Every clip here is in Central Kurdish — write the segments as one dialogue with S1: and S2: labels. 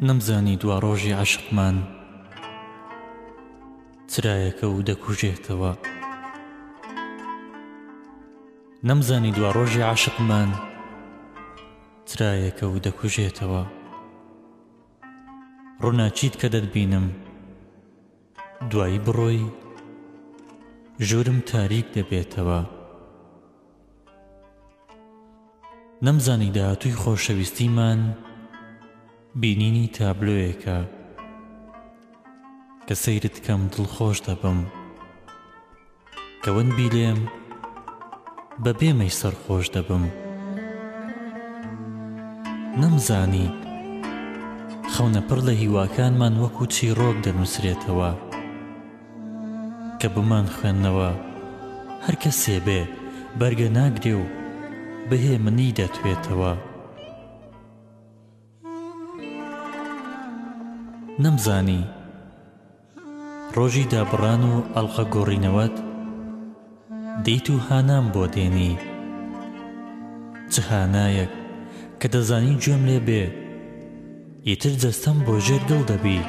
S1: نەمزانی دواڕۆژی عەشقمان چرایەکە و دەکوژێتەوە. نەمزانی دواڕۆژی عەشقمان چرایەکە و دەکوژێتەوە. ڕووناکیت کە دەتبینم دوایی بڕۆی ژوورم تاریک دەبێتەوە. نەمزانی داهاتووی خۆشەویستیمان بینینی تابلۆیەکە کە سەیرت کەم دڵخۆش دەبم کە ون بی لێم بە بێ مەی سەرخۆش دەبم نەمزانی خەونە پڕ لە هیواکانمان وەکو چیڕۆک دەنووسرێتەوە کە بمانخوێننەوە هەر کەسێ بێ بەرگە ناگرێ و بە هێمنی دەتوێتەوە. نەمزانی ڕۆژی دابڕان و ئەڵقە گۆڕینەوەت دێیت و هانام بۆ دێنی. چ هانایەک کە دەزانی گوێم لێ بێ ئیتر جەستەم بۆ ژێر گڵ دەبی.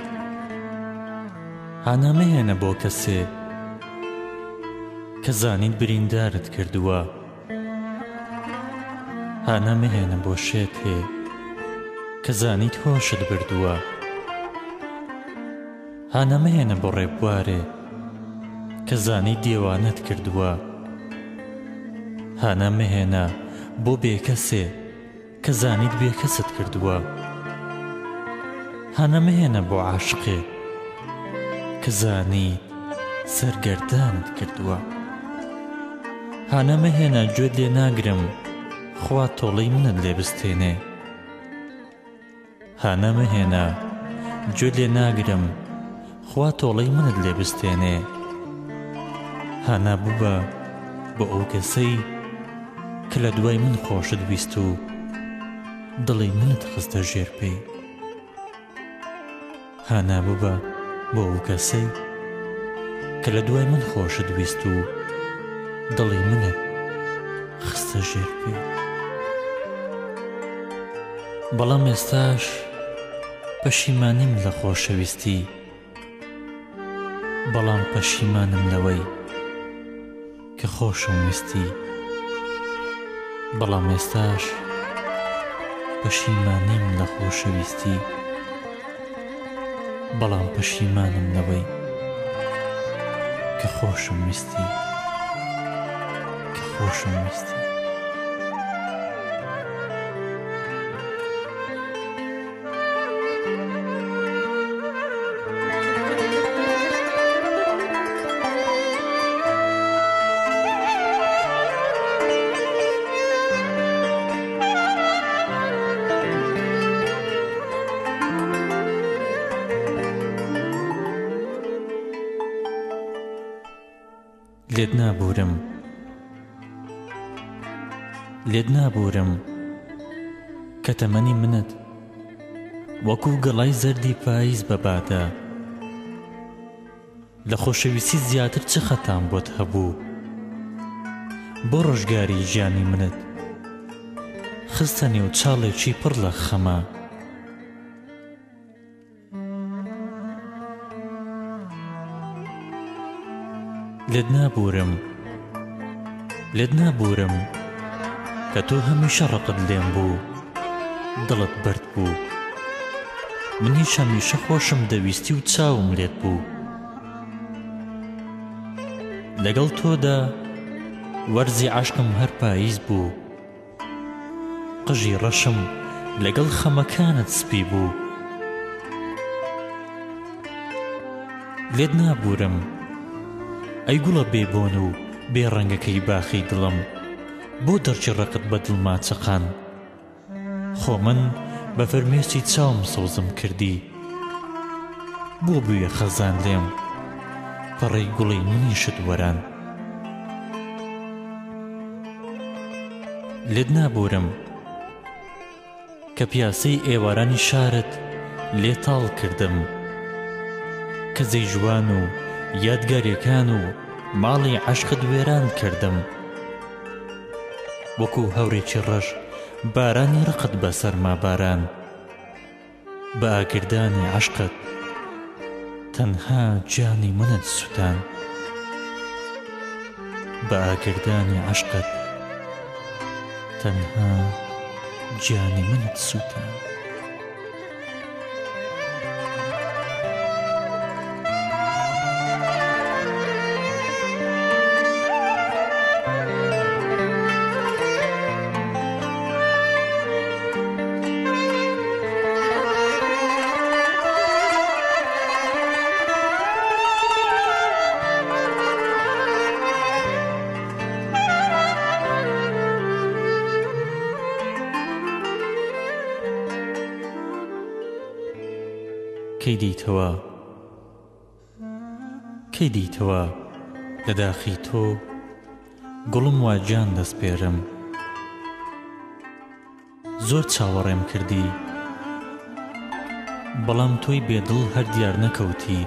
S1: هانا مەهێنە بۆ کەسێ کە زانیت بریندارت کردووە. هانا مەهێنە بۆ شێتێ کە زانیت هۆشت بردووە. هانا مەهێنە بۆ ڕێبوارێ کە زانیت دێوانەت کردووە. هانا مەهێنە بۆ بێکەسێ کە زانیت بێکەست کردووە. هانا مەهێنە بۆ عاشقێ کە زانیت سەرگەردانت کردووە. هانا مەهێنە گوێت لێ ناگرم خوا تۆڵەی منت لێ بستێنێ. هانا مەهێنە گوێت لێ ناگرم خوا تۆڵەی منت لێ بستێنێ. هانا ببە بۆ ئەو کەسەی کە لە دوای من خۆشت ویست و دڵی منت خستە ژێر پێی. هانا ببە بۆ ئەو کەسەی کە لە دوای من خۆشت ویست و دڵی منت خستە ژێر پێی. بەڵام ئێستاش پەشیمانیم لە خۆشەویستی. بەڵام پەشیمانم لەوەی کە خۆشم ویستی بەڵام ئێستاش پەشیمانیم لە خۆشەویستی بەڵام پەشیمانم لەوەی کە خۆشم ویستی کە خۆشم ویستی. لێت نابوورم لێت نابوورم کە تەمەنی منت وەکو گەڵای زەردی پاییز بە بادە. لە خۆشەویستی زیاتر چ خەتام بۆت هەبوو؟ بۆ ڕۆژگاری گیانی منت خستە نێو چاڵێکی پڕ لە خەمە. لێت نابوورم، لێت نابوورم کە تۆ هەمیشە ڕقت لێم بوو، دڵت بەرد بوو. منیش هەمیشە خۆشم دەویستی و چاوم لێت بوو. لەگەڵ تۆدا وەرزی عەشقم هەر پاییز بوو. قژی ڕەشم لەگەڵ خەمەکانت سپی بوو. لێت نابوورم ئەی گوڵە بێ بۆن و بێ ڕەنگەکەی باخی دڵم، بۆ دڕکی ڕقت بە دڵما چەقان؟ خۆ من بە فرمێسکی چاوم سەوزم کردی، بۆ بوویە خەزان لێم پەڕەی گوڵی منیشت وەران. لێت نابوورم کە پیاسەی ئێوارانی شارت لێ تاڵ کردم، کە زەیژوان و یادگاریەکان و ماڵی عەشقت وێران کردم. وەکو هەورێکی ڕەش بارانی ڕقت بەسەرما باران. بە ئاگردانی عەشقت تەنها گیانی منت سوتان بە ئاگردانی عەشقت تەنها گیانی منت سوتان. کەی دێیتەوە کەی دێیتەوە لە داخی تۆ گوڵم وا گیان دەسپێرم زۆر چاوەڕێم کردی بەڵام تۆی بێ دڵ هەر دیار نەکەوتی.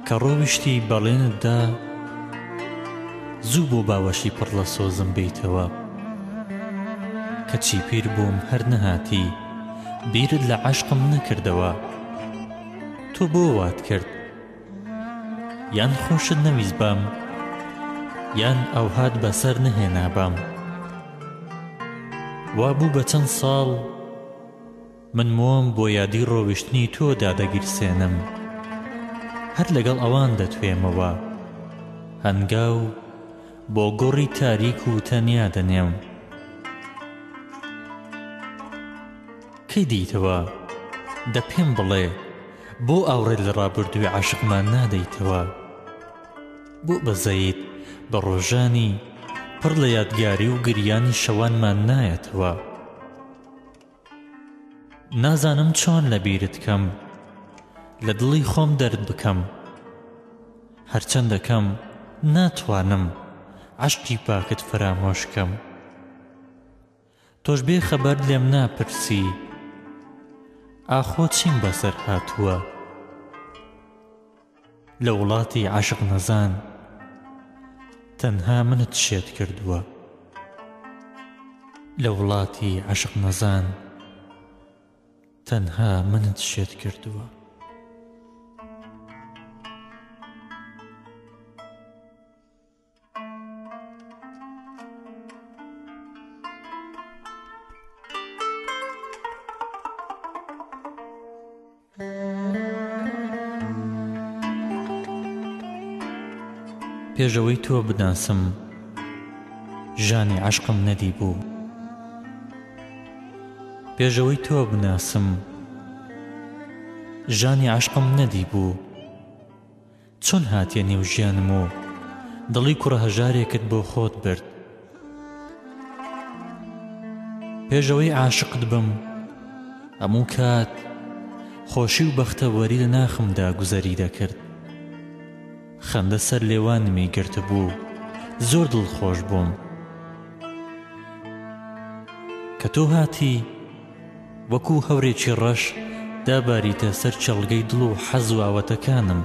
S1: کە ڕۆیشتی بەڵێنت دا زوو بۆ باوەشی پڕ لە سۆزم بێیتەوە کەچی پیر بووم هەر نەهاتی بیرت لە عەشقم نەکردەوە تۆ بۆ وات کرد یان خۆشت نەویستبام یان ئەوهات بەسەر نەهێنابام وا بوو بە چەند ساڵ من مۆم بۆ یادی ڕۆیشتنی تۆ دادەگیرسێنم هەر لەگەڵ ئەوان دەتوێمەوە هەنگاو بۆ گۆڕی تاریک و تەنیا دەنێم کەی دێیتەوە دە پێم بڵێ بۆ ئاوڕێ لە ڕابردووی عەشقمان نادەیتەوە بۆ بەزەیت بە ڕۆژانی پڕ لە یادگاری و گریانی شەوانمان نایەتەوە نازانم چۆن لە بیرت کەم لە دڵی خۆم دەرت بکەم هەرچەند دەکەم ناتوانم عەشقی پاکت فەرامۆش کەم تۆش بێ خەبەر لێم ناپرسی ئاخۆ چیم بەسەر هاتووە لە وڵاتی عەشق نەزان تەنها منت شێت کردووە لە وڵاتی عەشق نەزان تەنها منت شێت کردووە. پێش ئەوەی تۆ بناسم ژانی عەشقم نەدیبوو پێش ئەوەی تۆ بناسم ژانی عەشقم نەدیبوو. چۆن هاتیە نێو ژیانم و دڵی کوڕە هەژارێکت بۆ خۆت برد؟ پێش ئەوەی عاشقت بم هەموو کات خۆشی و بەختەوەری لە ناخمدا گوزەری دەکرد. خەندە سەر لێوانمی گرتبوو، زۆر دڵخۆش بووم. کە تۆ هاتی، وەکوو هەورێکی ڕەش داباریتە سەر کێڵگەی دڵ و حەز و ئاواتەکانم.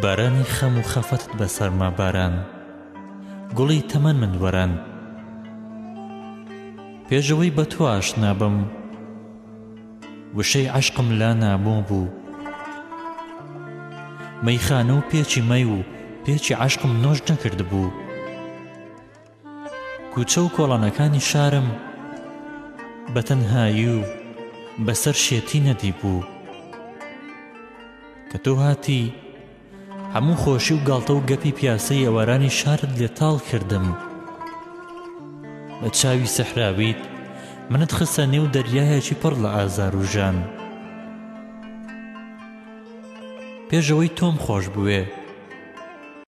S1: بارانی خەم و خەفەتت بە سەرما باران، گوڵی تەمەنمت وەراند. پێش ئەوەی بە تۆ ئاشنا بم، وشەی عەشقم لا نامۆ بوو. مەیخانە و پێچی مەی و پێچی عەشقم نۆش نەکردبوو. کوچە و کۆڵانەکانی شارم بە تەنهایی و بە سەر شێتی نەدیبوو. کە تۆ هاتی، هەموو خۆشی و گاڵتە و گەپی پیاسەی ئێوارانی شارت لێ تاڵ کردم. بە چاوی سەحراویت منت خستە نێو دەریایەکی پڕ لە ئازار و ژان. پێش ئەوەی تۆم خۆش بوێ.